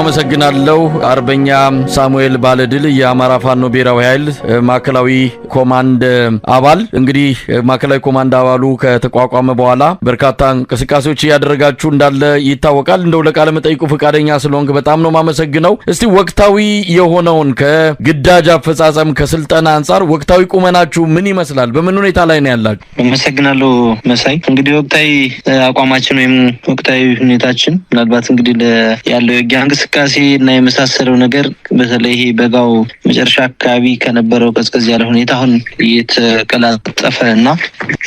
አመሰግናለሁ። አርበኛ ሳሙኤል ባለድል የአማራ ፋኖ ብሔራዊ ኃይል ማዕከላዊ ኮማንድ አባል። እንግዲህ ማዕከላዊ ኮማንድ አባሉ ከተቋቋመ በኋላ በርካታ እንቅስቃሴዎች እያደረጋችሁ እንዳለ ይታወቃል። እንደው ለቃለ መጠይቁ ፈቃደኛ ስለሆንክ በጣም ነው የማመሰግነው። እስቲ ወቅታዊ የሆነውን ከግዳጅ አፈጻጸም ከስልጠና አንጻር ወቅታዊ ቁመናችሁ ምን ይመስላል? በምን ሁኔታ ላይ ነው ያላችሁ? አመሰግናለሁ መሳይ። እንግዲህ ወቅታዊ አቋማችን ወይም ወቅታዊ ሁኔታችን ምናልባት እንግዲህ ያለው የውጊያ እንቅስቃሴ እና የመሳሰለው ነገር በተለይ ይሄ በጋው መጨረሻ አካባቢ ከነበረው ቀዝቀዝ ያለ ሁኔታ አሁን እየተቀላጠፈ እና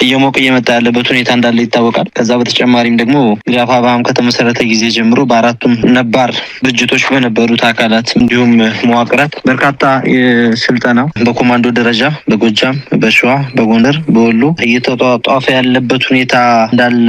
እየሞቀ እየመጣ ያለበት ሁኔታ እንዳለ ይታወቃል። ከዛ በተጨማሪም ደግሞ እንግዲህ አፋብኃም ከተመሰረተ ጊዜ ጀምሮ በአራቱም ነባር ድርጅቶች በነበሩት አካላት እንዲሁም መዋቅራት በርካታ የስልጠና በኮማንዶ ደረጃ በጎጃም፣ በሸዋ፣ በጎንደር፣ በወሎ እየተጧጧፈ ያለበት ሁኔታ እንዳለ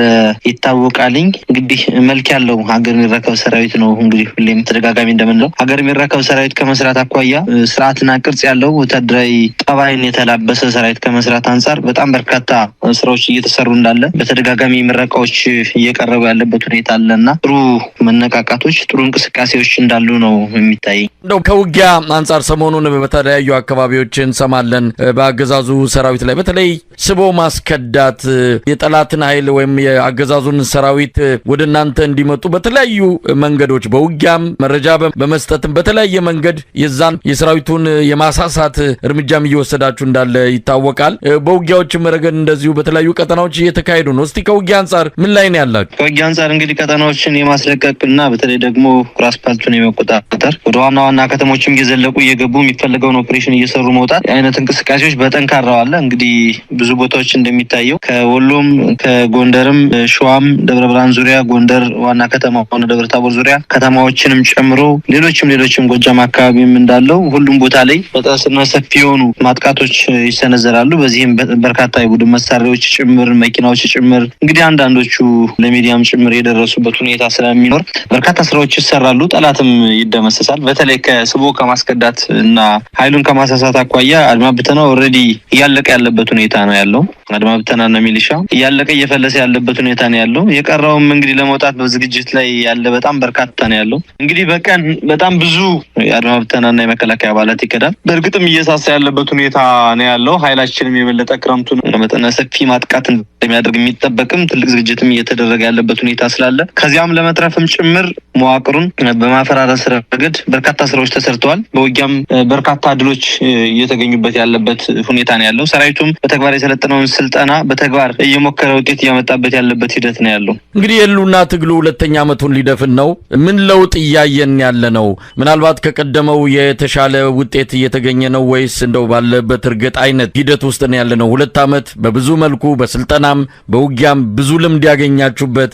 ይታወቃልኝ። እንግዲህ መልክ ያለው ሀገር የሚረከብ ሰራዊት ነው። እንግዲህ ሁሌም ተደጋጋሚ እንደምንለው ሀገር የሚረከብ ሰራዊት ከመስራት አኳያ ስርዓትና ቅርጽ ያለው ወታደራዊ ጠባይን የተላበሰ ሰራዊት ከመስራት አንጻር በጣም በርካታ ስራዎች እየተሰሩ እንዳለ በተደጋጋሚ ምረቃዎች እየቀረቡ ያለበት ሁኔታ አለ እና ጥሩ መነቃቃቶች፣ ጥሩ እንቅስቃሴዎች እንዳሉ ነው የሚታይ። እንደው ከውጊያ አንጻር ሰሞኑን በተለያዩ አካባቢዎች እንሰማለን በአገዛዙ ሰራዊት ላይ በተለይ ስቦ ማስከዳት የጠላትን ኃይል ወይም የአገዛዙን ሰራዊት ወደ እናንተ እንዲመጡ በተለያዩ መንገዶች በውጊያም መረጃ በመስጠትም በተለያየ መንገድ የዛን የሰራዊቱን የማሳሳት እርምጃም እየወሰዳችሁ እንዳለ ይታወቃል። በውጊያዎችም ረገድ እንደዚሁ በተለያዩ ቀጠናዎች እየተካሄዱ ነው። እስቲ ከውጊያ አንጻር ምን ላይ ነው ያላችሁ? ከውጊያ አንጻር እንግዲህ ቀጠናዎችን የማስለቀቅ እና በተለይ ደግሞ አስፓልቱን የመቆጣጠር ወደ ዋና ዋና ከተሞችም እየዘለቁ እየገቡ የሚፈለገውን ኦፕሬሽን እየሰሩ መውጣት አይነት እንቅስቃሴዎች በጠንካራው አለ። እንግዲህ ብዙ ቦታዎች እንደሚታየው ከወሎም ከጎንደርም ሸዋም ደብረ ብርሃን ዙሪያ ጎንደር ዋና ከተማ ሆነ ደብረ ታቦር ዙሪያ ከተማዎችንም ጨምሮ ሌሎችም ጎጃም አካባቢም እንዳለው ሁሉም ቦታ ላይ በጣም ሰፊ የሆኑ ማጥቃቶች ይሰነዘራሉ። በዚህም በርካታ የቡድን መሳሪያዎች ጭምር መኪናዎች ጭምር እንግዲህ አንዳንዶቹ ለሚዲያም ጭምር የደረሱበት ሁኔታ ስለሚኖር በርካታ ስራዎች ይሰራሉ። ጠላትም ይደመሰሳል። በተለይ ከስቦ ከማስከዳት እና ኃይሉን ከማሳሳት አኳያ አድማ ብተና already እያለቀ ያለበት ሁኔታ ነው ያለው። አድማ ብተናና ሚሊሻ እያለቀ እየፈለሰ ያለበት ሁኔታ ነው ያለው። የቀረውም እንግዲህ ለመውጣት በዝግጅት ላይ ያለ በጣም በርካታ ነው ያለው። እንግዲህ በቀን በጣም ብዙ የአድማ ብተናና የመከላከያ አባላት ይከዳል። በእርግጥም እየሳሳ ያለበት ሁኔታ ነው ያለው። ኃይላችንም የበለጠ ክረምቱን መጠነ ሰፊ ማጥቃት እንደሚያደርግ የሚጠበቅም ትልቅ ዝግጅትም እየተደረገ ያለበት ሁኔታ ስላለ ከዚያም ለመትረፍም ጭምር መዋቅሩን በማፈራረስ ረገድ በርካታ ስራዎች ተሰርተዋል። በውጊያም በርካታ ድሎች እየተገኙበት ያለበት ሁኔታ ነው ያለው። ሰራዊቱም በተግባር የሰለጠነውን ስልጠና በተግባር እየሞከረ ውጤት እያመጣበት ያለበት ሂደት ነው ያለው። እንግዲህ የህልውና ትግሉ ሁለተኛ ዓመቱን ሊደፍን ነው። ምን ለውጥ እያየን ያለ ነው? ምናልባት ከቀደመው የተሻለ ውጤት እየተገኘ ነው ወይስ እንደው ባለበት እርግጥ አይነት ሂደት ውስጥ ነው ያለ ነው? 2 ዓመት በብዙ መልኩ በስልጠናም በውጊያም ብዙ ልምድ ያገኛችሁበት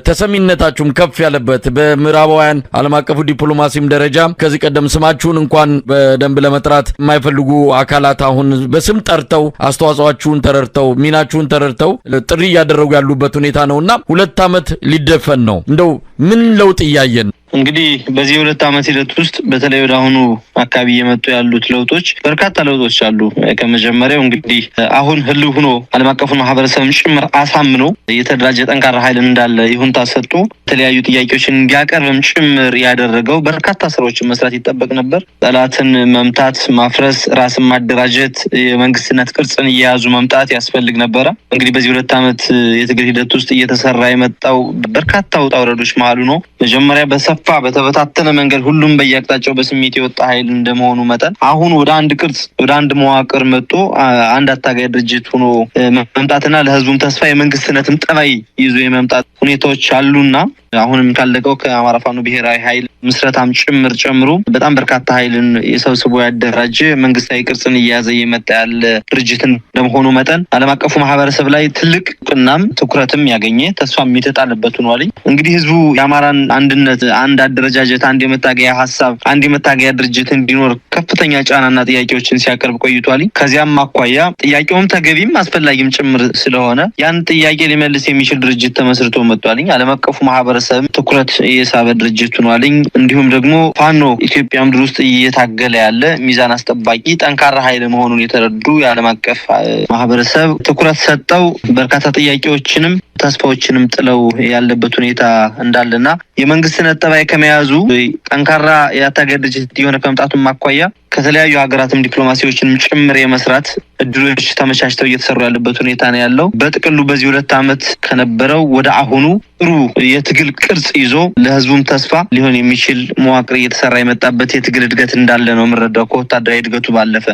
ተሰሚነታችሁም ከፍ ያለበት በምዕራባውያን ዓለም አቀፉ ዲፕሎማሲም ደረጃ ከዚህ ቀደም ስማችሁን እንኳን በደንብ ለመጥራት የማይፈልጉ አካላት አሁን በስም ጠርተው አስተዋጽኦአችሁን ተረድተው ሚናችሁን ተረድተው ጥሪ እያደረጉ ያሉበት ሁኔታ ነውና 2 ዓመት ሊደፈን ነው። እንደው ምን ለውጥ እያየን? እንግዲህ በዚህ 2 ዓመት ሂደት ውስጥ በተለይ ወደ አሁኑ አካባቢ እየመጡ ያሉት ለውጦች በርካታ ለውጦች አሉ። ከመጀመሪያው እንግዲህ አሁን ህልው ሆኖ ዓለም አቀፉን ማህበረሰብም ጭምር አሳምኖ የተደራጀ ጠንካራ ኃይል እንዳለ ይሁንታ ሰጥቶ የተለያዩ ጥያቄዎችን እንዲያቀርብም ጭምር ያደረገው በርካታ ስራዎችን መስራት ይጠበቅ ነበር። ጠላትን መምታት፣ ማፍረስ፣ ራስን ማደራጀት፣ የመንግስትነት ቅርጽን እየያዙ መምጣት ያስፈልግ ነበረ። እንግዲህ በዚህ 2 ዓመት የትግል ሂደት ውስጥ እየተሰራ የመጣው በርካታ ውጣ ውረዶች መሀሉ ነው። መጀመሪያ በሰፋ በተበታተነ መንገድ ሁሉም በየአቅጣጫው በስሜት የወጣ ኃይል እንደመሆኑ መጠን አሁን ወደ አንድ ቅርጽ ወደ አንድ መዋቅር መጥቶ አንድ አታጋይ ድርጅት ሆኖ መምጣትና ለህዝቡም ተስፋ የመንግስትነትም ጠባይ ይዞ የመምጣት ሁኔታዎች አሉና አሁንም ካለቀው ከአማራ ፋኖ ብሔራዊ ኃይል ምስረታም ጭምር ጨምሮ በጣም በርካታ ኃይልን የሰብስቦ ያደራጀ መንግስታዊ ቅርጽን እየያዘ እየመጣ ያለ ድርጅት እንደመሆኑ መጠን ዓለም አቀፉ ማህበረሰብ ላይ ትልቅ እውቅናም ትኩረትም ያገኘ ተስፋም የተጣለበት ሆኗል። እንግዲህ ህዝቡ የአማራን አንድነት፣ አንድ አደረጃጀት፣ አንድ የመታገያ ሀሳብ፣ አንድ የመታገያ ድርጅት እንዲኖር ከፍተኛ ጫናና ጥያቄዎችን ሲያቀርብ ቆይቷል። ከዚያም አኳያ ጥያቄውም ተገቢም አስፈላጊም ጭምር ስለሆነ ያን ጥያቄ ሊመልስ የሚችል ድርጅት ተመስርቶ መጥቷል። ዓለም አቀፉ ማህበረሰብ ማህበረሰብ ትኩረት የሳበ ድርጅት ሆኗልኝ። እንዲሁም ደግሞ ፋኖ ኢትዮጵያ ምድር ውስጥ እየታገለ ያለ ሚዛን አስጠባቂ ጠንካራ ኃይል መሆኑን የተረዱ የዓለም አቀፍ ማህበረሰብ ትኩረት ሰጠው በርካታ ጥያቄዎችንም ተስፋዎችንም ጥለው ያለበት ሁኔታ እንዳለና የመንግስትነት ጠባይ ከመያዙ ጠንካራ የታጋይ ድርጅት የሆነ ከመምጣቱም አኳያ ከተለያዩ ሀገራትም ዲፕሎማሲዎችንም ጭምር የመስራት እድሎች ተመቻችተው እየተሰሩ ያለበት ሁኔታ ነው ያለው። በጥቅሉ በዚህ 2 ዓመት ከነበረው ወደ አሁኑ ጥሩ የትግል ቅርጽ ይዞ ለህዝቡም ተስፋ ሊሆን የሚችል መዋቅር እየተሰራ የመጣበት የትግል እድገት እንዳለ ነው የምንረዳው ከወታደራዊ እድገቱ ባለፈ።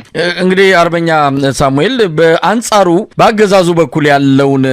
እንግዲህ አርበኛ ሳሙኤል በአንጻሩ በአገዛዙ በኩል ያለውን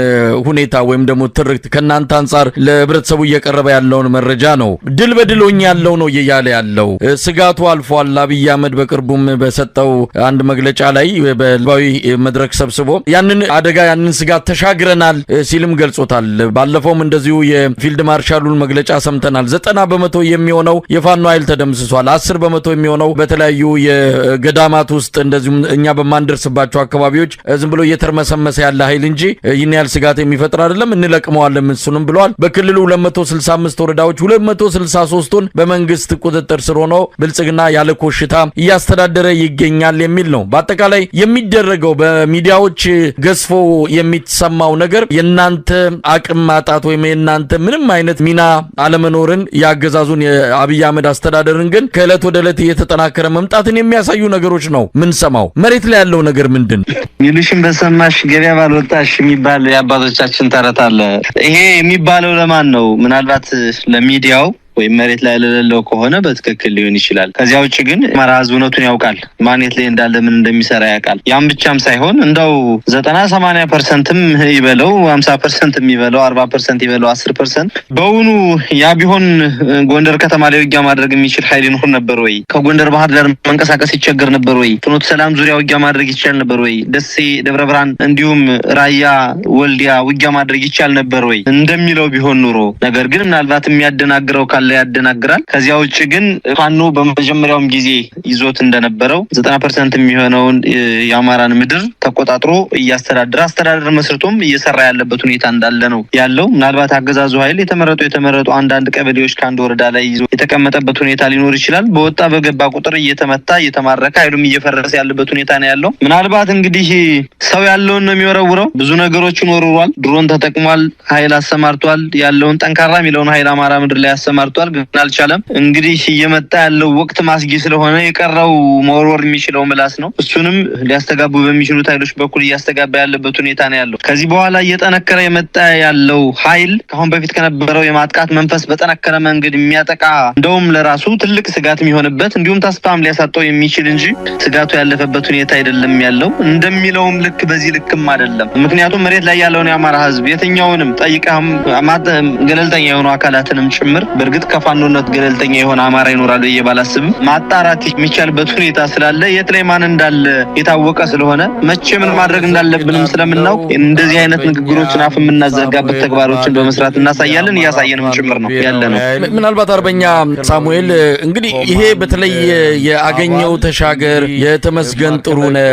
ሁኔታ ወይም ደግሞ ትርክት ከናንተ አንጻር ለህብረተሰቡ እየቀረበ ያለውን መረጃ ነው። ድል በድሎኝ ያለው ነው እያለ ያለው ስጋቱ አልፏል። አብይ አህመድ በቅርቡም በሰጠው አንድ መግለጫ ላይ በህዝባዊ መድረክ ሰብስቦ ያንን አደጋ ያንን ስጋት ተሻግረናል ሲልም ገልጾታል። ባለፈውም እንደዚሁ የፊልድ ማርሻሉን መግለጫ ሰምተናል። 90% የሚሆነው የፋኖ ኃይል ተደምስሷል። 10% የሚሆነው በተለያዩ የገዳማት ውስጥ እንደዚሁም እኛ በማንደርስባቸው አካባቢዎች ዝም ብሎ እየተርመሰመሰ ያለ ኃይል እንጂ ይህን ያህል ስጋት የሚፈጥር አይደለም፣ እንለቅመዋለን እሱንም ብለዋል። በክልሉ 265 ወረዳዎች 263ቱን በመንግስት ቁጥጥር ስር ሆኖ ብልጽግና ያለ ኮሽታ እያስተዳደረ ይገኛል የሚል ነው። በአጠቃላይ የሚደረገው በሚዲያዎች ገዝፎ የሚሰማው ነገር የናንተ አቅም ማጣት ወይም የናንተ ምንም አይነት ሚና አለመኖርን ያገዛዙን የአብይ አህመድ አስተዳደርን ግን ከእለት ወደ እለት እየተጠናከረ መምጣትን የሚያሳዩ ነገሮች ነው ምን ሰማው። መሬት ላይ ያለው ነገር ምንድን ነው? ሚሉሽን በሰማሽ ገበያ ባልወጣሽ የሚባል የአባቶቻችን ተረት አለ። ይሄ የሚባለው ለማን ነው? ምናልባት ለሚዲያው ወይም መሬት ላይ ለሌለው ከሆነ በትክክል ሊሆን ይችላል። ከዚያ ውጭ ግን አማራ ህዝብ እውነቱን ያውቃል። ማን የት ላይ እንዳለ ምን እንደሚሰራ ያውቃል። ያም ብቻም ሳይሆን እንደው 90-80%ም ይበለው 50% ይበለው 40% ይበለው 10% በውኑ ያ ቢሆን ጎንደር ከተማ ላይ ውጊያ ማድረግ የሚችል ኃይል ይኖር ነበር ወይ? ከጎንደር ባህር ዳር መንቀሳቀስ ይቸገር ነበር ወይ? ፍኖተ ሰላም ዙሪያ ውጊያ ማድረግ ይቻል ነበር ወይ? ደሴ፣ ደብረ ብርሃን እንዲሁም ራያ፣ ወልዲያ ውጊያ ማድረግ ይቻል ነበር ወይ? እንደሚለው ቢሆን ኑሮ ነገር ግን ምናልባት የሚያደናግረው ካለ ያደናግራል። ከዚያ ውጭ ግን ፋኖ በመጀመሪያውም ጊዜ ይዞት እንደነበረው 90% የሚሆነውን የአማራን ምድር ተቆጣጥሮ እያስተዳደረ አስተዳደር መስርቶም እየሰራ ያለበት ሁኔታ እንዳለ ነው ያለው። ምናልባት አገዛዙ ኃይል የተመረጡ አንዳንድ ቀበሌዎች ከአንድ ወረዳ ላይ ይዞ የተቀመጠበት ሁኔታ ሊኖር ይችላል። በወጣ በገባ ቁጥር እየተመታ እየተማረከ ኃይሉም እየፈረሰ ያለበት ሁኔታ ነው ያለው። ምናልባት እንግዲህ ሰው ያለውን ነው የሚወረውረው። ብዙ ነገሮችን ወርውሯል። ድሮን ተጠቅሟል። ኃይል አሰማርቷል። ያለውን ጠንካራ የሚለውን ኃይል አማራ ምድር ላይ አሰማርቷል። ግን አልቻለም። እንግዲህ እየመጣ ያለው ወቅት ማስጊ ስለሆነ የቀረው መወርወር የሚችለው ምላስ ነው። እሱንም ሊያስተጋቡ በሚችሉት ኃይሎች በኩል እያስተጋባ ያለበት ሁኔታ ነው ያለው። ከዚህ በኋላ እየጠነከረ የመጣ ያለው ኃይል ከአሁን በፊት ከነበረው የማጥቃት መንፈስ በጠነከረ መንገድ የሚያጠቃ እንደውም ለራሱ ትልቅ ስጋት የሚሆንበት እንዲሁም ተስፋም ሊያሳጣው የሚችል እንጂ ስጋቱ ያለፈበት ሁኔታ አይደለም ያለው። እንደሚለውም ልክ በዚህ ልክም አይደለም። ምክንያቱም መሬት ላይ ያለውን የአማራ ሕዝብ የትኛውንም ጠይቀህም ገለልተኛ የሆኑ አካላትንም ጭምር በእርግጥ ከፋኖነት ገለልተኛ የሆነ አማራ ይኖራል ብዬ ባላስብም ማጣራት የሚቻልበት ሁኔታ ስላለ የት ላይ ማን እንዳለ የታወቀ ስለሆነ መቼ ምን ማድረግ እንዳለብንም ስለምናውቅ እንደዚህ አይነት ንግግሮችን አፍ የምናዘጋበት ተግባሮችን በመስራት እናሳያለን፣ እያሳየንም ጭምር ነው ያለ ነው። ምናልባት አርበኛ ሳሙኤል እንግዲህ ይሄ በተለይ የአገኘው ተሻገር የተመስገን ጥሩነህ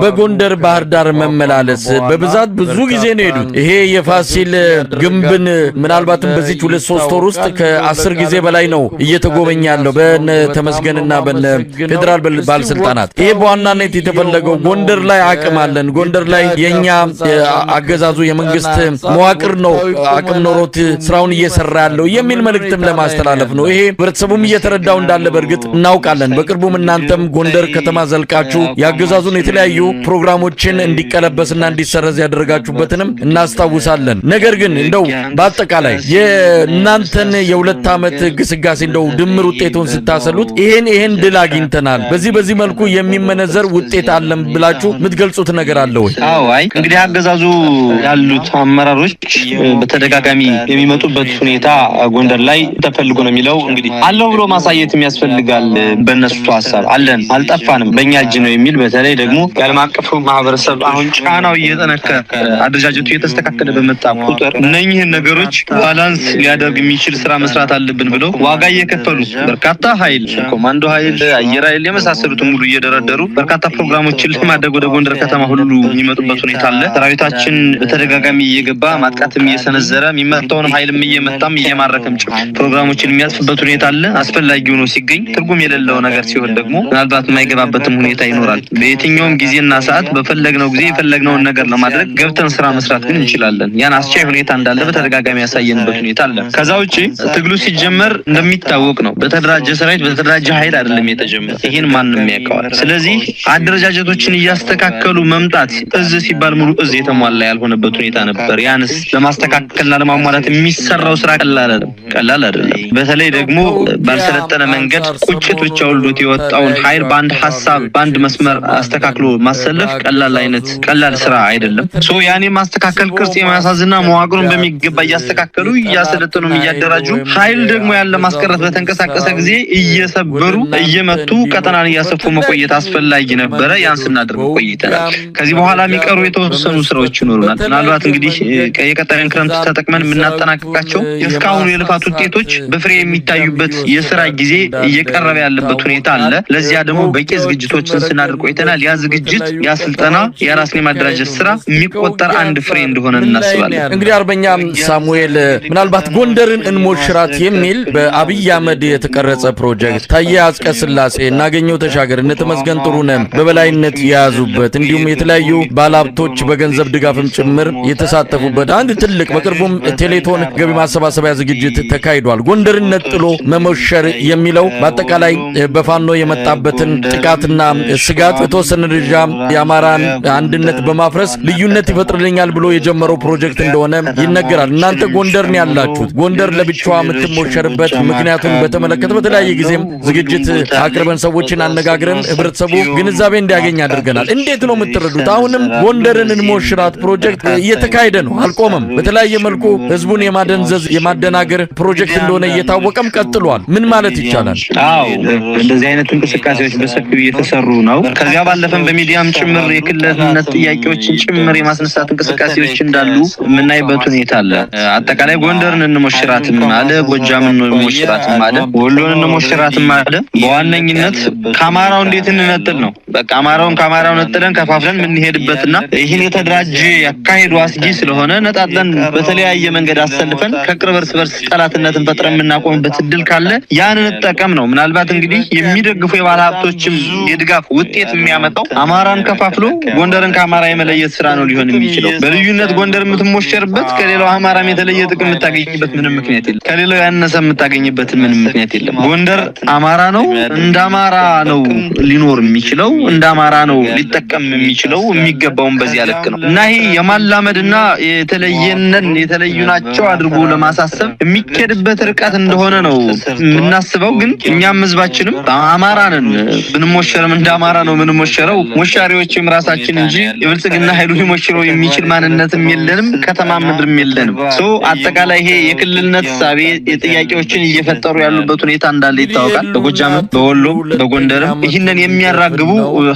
በጎንደር ባህር ዳር መመላለስ በብዛት ብዙ ጊዜ ነው የሄዱት። ይሄ የፋሲል ግንብን ምናልባትም በዚች 2-3 ወር ውስጥ ከ10 ጊዜ በላይ ነው እየተጎበኘ ያለው በነ ተመስገንና በነ ፌዴራል ባለስልጣናት። ይሄ በዋናነት የተፈለገው ጎንደር ላይ አቅም አለን፣ ጎንደር ላይ የኛ አገዛዙ የመንግስት መዋቅር ነው አቅም ኖሮት ስራውን እየሰራ ያለው የሚል መልእክትም ለማስተላለፍ ነው። ይሄ ህብረተሰቡም እየተረዳው እንዳለ በእርግጥ እናውቃለን። በቅርቡም እናንተም ጎንደር ከተማ ዘልቃችሁ ያገዛዙን የተለያዩ ፕሮግራሞችን እንዲቀለበስና እንዲሰረዝ ያደረጋችሁበትንም እናስታውሳለን። ነገር ግን እንደው በአጠቃላይ የእናንተን የ2 ዓመት ግስጋሴ እንደው ድምር ውጤቱን ስታሰሉት ይሄን ድል አግኝተናል፣ በዚህ መልኩ የሚመነዘር ውጤት አለን ብላችሁ የምትገልጹት ነገር አለ ወይ? አዎ፣ አይ እንግዲህ አገዛዙ ያሉት አመራሮች በተደጋጋሚ የሚመጡበት ሁኔታ ጎንደር ላይ ተፈልጎ ነው የሚለው እንግዲህ አለው ብሎ ማሳየት የሚያስፈልጋል። በእነሱ ሀሳብ አለን፣ አልጠፋንም፣ በእኛ እጅ ነው የሚል በተለይ ደግሞ የዓለም አቀፉ ማህበረሰብ አሁን ጫናው እየጠነከረ አደረጃጀቱ እየተስተካከለ በመጣ ቁጥር እነኚህን ነገሮች balance ሊያደርግ የሚችል ስራ መስራት መግባት አለብን ብለው ዋጋ እየከፈሉ በርካታ ኃይል፣ ኮማንዶ ኃይል፣ አየር ኃይል የመሳሰሉትን ሙሉ እየደረደሩ በርካታ ፕሮግራሞችን ለማድረግ ወደ ጎንደር ከተማ ሁሉ የሚመጡበት ሁኔታ አለ። ሰራዊታችን በተደጋጋሚ እየገባ ማጥቃትም እየሰነዘረ የሚመታውንም ኃይልም እየመታም እየማረከም ጭምር ፕሮግራሞችን የሚያጥፍበት ሁኔታ አለ። አስፈላጊ ሆኖ ሲገኝ ትርጉም የሌለው ነገር ሲሆን ደግሞ ምናልባት የማይገባበትም ሁኔታ ይኖራል። በየትኛውም ጊዜና ሰዓት በፈለግነው ጊዜ የፈለግነውን ነገር ለማድረግ ገብተን ስራ መስራት ግን እንችላለን። ያን አስቻይ ሁኔታ እንዳለ በተደጋጋሚ ያሳየንበት ሁኔታ አለ። ከዛ ውጭ ትግሉ ሲጀመር እንደሚታወቅ ነው፣ በተደራጀ ሰራዊት በተደራጀ ኃይል አይደለም የተጀመረ። ይህን ማንም ያውቀዋል። ስለዚህ አደረጃጀቶችን እያስተካከሉ መምጣት፣ እዝ ሲባል ሙሉ እዝ የተሟላ ያልሆነበት ሁኔታ ነበር። ያንስ ለማስተካከልና ለማሟላት የሚሰራው ስራ ቀላል አይደለም፣ ቀላል አይደለም። በተለይ ደግሞ ባልሰለጠነ መንገድ ቁጭት ብቻ ወልዶት የወጣውን ኃይል በአንድ ሀሳብ በአንድ መስመር አስተካክሎ ማሰለፍ ቀላል አይነት ቀላል ስራ አይደለም። So ያን የማስተካከል ቅርጽ የማስያዝና መዋቅሩን በሚገባ እያስተካከሉ፣ እያሰለጠኑም እያደራጁ፣ ኃይል ደግሞ ያለ ማስቀረት በተንቀሳቀሰ ጊዜ እየሰበሩ፣ እየመቱ፣ ቀጠናን እያሰፉ መቆየት አስፈላጊ ነበረ። ያን ስናደርግ ቆይተናል። ከዚህ በኋላ የሚቀሩ የተወሰኑ ስራዎች ይኖሩናል። ምናልባት እንግዲህ የቀጣዩን ክረምት ተጠቅመን የምናጠናቅቃቸው የእስካሁኑ የልፋት ውጤቶች በፍሬ የሚታዩበት የስራ ጊዜ እየቀረበ ያለበት ሁኔታ አለ። ለዚያ ደግሞ በቂ ዝግጅቶችን ስናደርግ ቆይተናል። ያ ዝግጅት፣ ያ ስልጠና፣ የራስን የማደራጀት ስራ የሚቆጠር አንድ ፍሬ እንደሆነ እናስባለን። እንግዲህ አርበኛ ሳሙኤል፣ ምናልባት ጎንደርን እንሞሽራት የሚል በአብይ አህመድ የተቀረጸ ፕሮጀክት ታዬ አጽቀ ሥላሴ፣ እነ አገኘሁ ተሻገር፣ እነ ተመስገን ጥሩነህ በበላይነት የያዙበት፣ እንዲሁም የተለያዩ ባለሀብቶች በገንዘብ ድጋፍም ጭምር የተሳተፉበት አንድ ትልቅ፣ በቅርቡም ቴሌቶን ገቢ ማሰባሰቢያ ዝግጅት ተካሂዷል። ጎንደርን ነጥሎ መሞሸር የሚለው በአጠቃላይ በፋኖ የመጣበትን ጥቃትና ስጋት በተወሰነ ደረጃ የአማራን አንድነት በማፍረስ ልዩነት ይፈጥርልኛል ብሎ የጀመረው ፕሮጀክት እንደሆነ ይነገራል። እናንተ ጎንደርን ያላችሁት፣ ጎንደር ለብቻዋ የምትሞሸርበት ምክንያቱን በተመለከተ በተለያየ ጊዜም ዝግጅት አቅርበን ሰዎችን አነጋግረን ህብረተሰቡ ግንዛቤ እንዲያገኝ አድርገናል። እንዴት ነው የምትረዱት? አሁንም ጎንደርን እንሞሽራት ፕሮጀክት እየተካሄደ ነው፣ አልቆመም። በተለያየ መልኩ ህዝቡን የማደንዘዝ፣ የማደናገር ፕሮጀክት እንደሆነ እየታወቀም ቀጥሏል። ምን ማለት ይቻላል? አዎ፣ እንደዚህ አይነት እንቅስቃሴዎች በሰፊው እየተሰሩ ነው። ከዚያ ባለፈም በሚዲያም ጭምር የክልልነት ጥያቄዎችን ጭምር የማስነሳት እንቅስቃሴዎች እንዳሉ የምናይበት ሁኔታ አለ። አጠቃላይ ጎንደርን እንሞሽራትም አለ፣ ጎጃምን እንሞሽራትም አለ፣ ወሎን እንሞሽራትም አለ። በዋነኝነት ከአማራው እንዴት እንነጥል ነው። በቃ አማራውን ከአማራው ነጥለን ከፋፍለን የምንሄድበትና ይህን የተደራጀ ያካሄዱ አስጊ ስለሆነ ነጣጥለን በተለያየ መንገድ አሰልፈን ከቅርብ እርስ በርስ ጠላትነትን ፈጥረን የምናቆምበት እድል ካለ ያን እንጠቀም ነው። ምናልባት እንግዲህ የሚደግፉ የባለ ሀብቶችም የድጋፍ ውጤት የሚያመጣው አማራን ከፋፍሎ ጎንደርን ከአማራ የመለየት ስራ ነው ሊሆን የሚችለው። በልዩነት ጎንደር የምትሞሸርበት ከሌላው አማራም የተለየ ጥቅም የምታገኝበት ምንም ምክንያት የለም። ከሌላው ያነሰ የምታገኝበት ምንም ምክንያት የለም። ጎንደር አማራ ነው። እንደ አማራ ነው ሊኖር የሚችለው። እንደ አማራ ነው ሊጠቀም የሚችለው። የሚገባውን በዚያ ልክ ነው እና ይሄ የማላመድና የተለየነን የተለዩ ናቸው አድርጎ ለማሳሰብ የሚኬድበት ርቀት እንደሆነ ነው የምናስበው። ግን እኛም ህዝባችንም አማራ ነን። ብንሞሸርም እንደ አማራ ነው የምንሞሸረው። ሞሻሪዎችም ራሳችን እንጂ የብልጽግና ኃይሉ ሊሞሽረው የሚችል ማንነትም የለንም፣ ከተማ ምድርም የለንም። So አጠቃላይ ይሄ የክልልነት ሳቤ የጥያቄዎችን እየፈጠሩ ያሉበት ሁኔታ እንዳለ ይታወቃል። በጎጃምም፣ በወሎም፣ በጎንደርም ይህንን የሚያራግቡ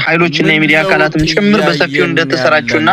ኃይሎችና የሚዲያ አካላትም ጭምር በሰፊው እንደተሰራጩና